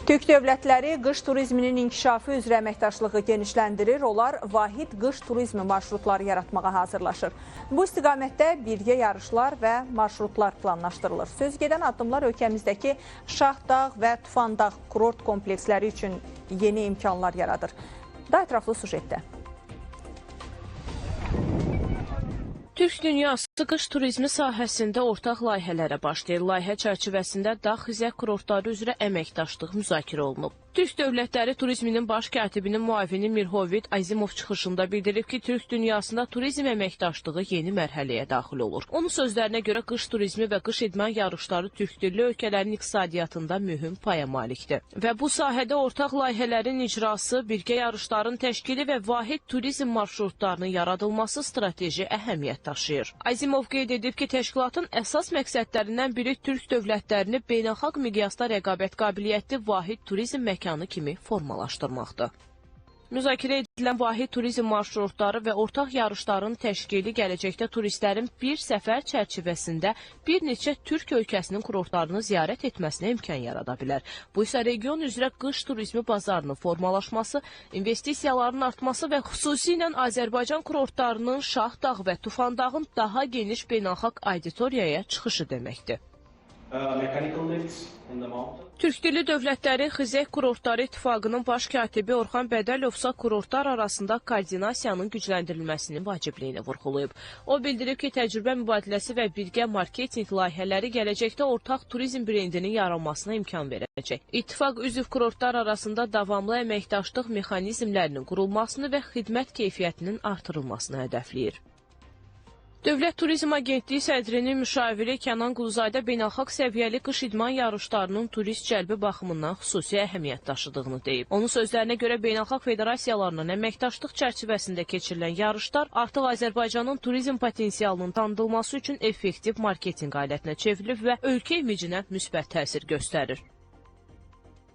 Türk dövlətləri qış turizminin inkişafı üzrə əməkdaşlığı genişləndirir. Onlar vahid qış turizmi marşrutları yaratmağa hazırlaşır. Bu istiqamətdə birgə yarışlar və marşrutlar planlaşdırılır. Söz gedən addımlar ölkəmizdəki Şahdağ və Tufandağ kurort kompleksləri üçün yeni imkanlar yaradır. Daha ətraflı sujetdə. Türk dünyası qış turizmi sahəsində ortaq layihələrə başlayır. Layihə çərçivəsində dağ xizək kurortları üzrə əməkdaşlıq müzakirə olunub. Türk dövlətləri turizminin baş katibinin müavini Mirhovit Azimov çıxışında bildirib ki, Türk dünyasında turizm əməkdaşlığı yeni mərhələyə daxil olur. Onun sözlərinə görə qış turizmi və qış idman yarışları türk dilli ölkələrin iqtisadiyyatında mühüm paya malikdir. Və bu sahədə ortaq layihələrin icrası, birgə yarışların təşkili və vahid turizm marşrutlarının yaradılması strateji əhəmiyyət daşıyır. Azimov qeyd edib ki, təşkilatın əsas məqsədlərindən biri türk dövlətlərini beynəlxalq miqyasda rəqabət qabiliyyətli vahid turizm məkanı kimi formalaşdırmaqdır. Müzakirə edilən vahid turizm marşrutları və ortaq yarışların təşkili gələcəkdə turistlərin bir səfər çərçivəsində bir neçə türk ölkəsinin kurortlarını ziyarət etməsinə imkan yarada bilər. Bu isə region üzrə qış turizmi bazarının formalaşması, investisiyaların artması və xüsusilə Azərbaycan kurortlarının Şahdağ və Tufandağın daha geniş beynəlxalq auditoriyaya çıxışı deməkdir. Mechanical lifts in the mountain. Türk dilli dövlətləri Xizək Kurortları İttifaqının baş katibi Orxan Bədəlov isə kurortlar arasında koordinasiyanın gücləndirilməsinin vacibliyini vurğulayıb. O bildirib ki, təcrübə mübadiləsi və birgə marketinq layihələri gələcəkdə ortaq turizm brendinin yaranmasına imkan verəcək. İttifaq üzv kurortlar arasında davamlı əməkdaşlıq mexanizmlərinin qurulmasını və xidmət keyfiyyətinin artırılmasını hədəfləyir. Dövlət Turizm Agentliyi sədrinin müşaviri Kənan Quluzadə beynəlxalq səviyyəli qış idman yarışlarının turist cəlbi baxımından xüsusi əhəmiyyət daşıdığını deyib. Onun sözlərinə görə beynəlxalq federasiyalarla əməkdaşlıq çərçivəsində keçirilən yarışlar artıq Azərbaycanın turizm potensialının tanıdılması üçün effektiv marketinq alətinə çevrilib və ölkə imicinə müsbət təsir göstərir.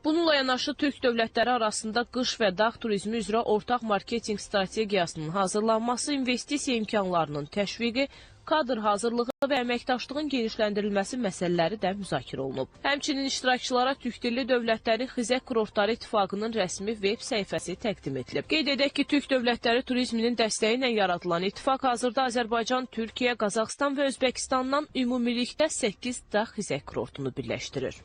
Bununla yanaşı Türk dövlətləri arasında qış və dağ turizmi üzrə ortaq marketinq strategiyasının hazırlanması, investisiya imkanlarının təşviqi, kadr hazırlığı və əməkdaşlığın genişləndirilməsi məsələləri də müzakirə olunub. Həmçinin iştirakçılara Türk dilli dövlətləri Xizək Kurortları İttifaqının rəsmi web səhifəsi təqdim edilib. Qeyd edək ki, Türk dövlətləri turizminin dəstəyi ilə yaradılan ittifaq hazırda Azərbaycan, Türkiyə, Qazaxıstan və Özbəkistandan ümumilikdə 8 dağ xizək kurortunu birləşdirir.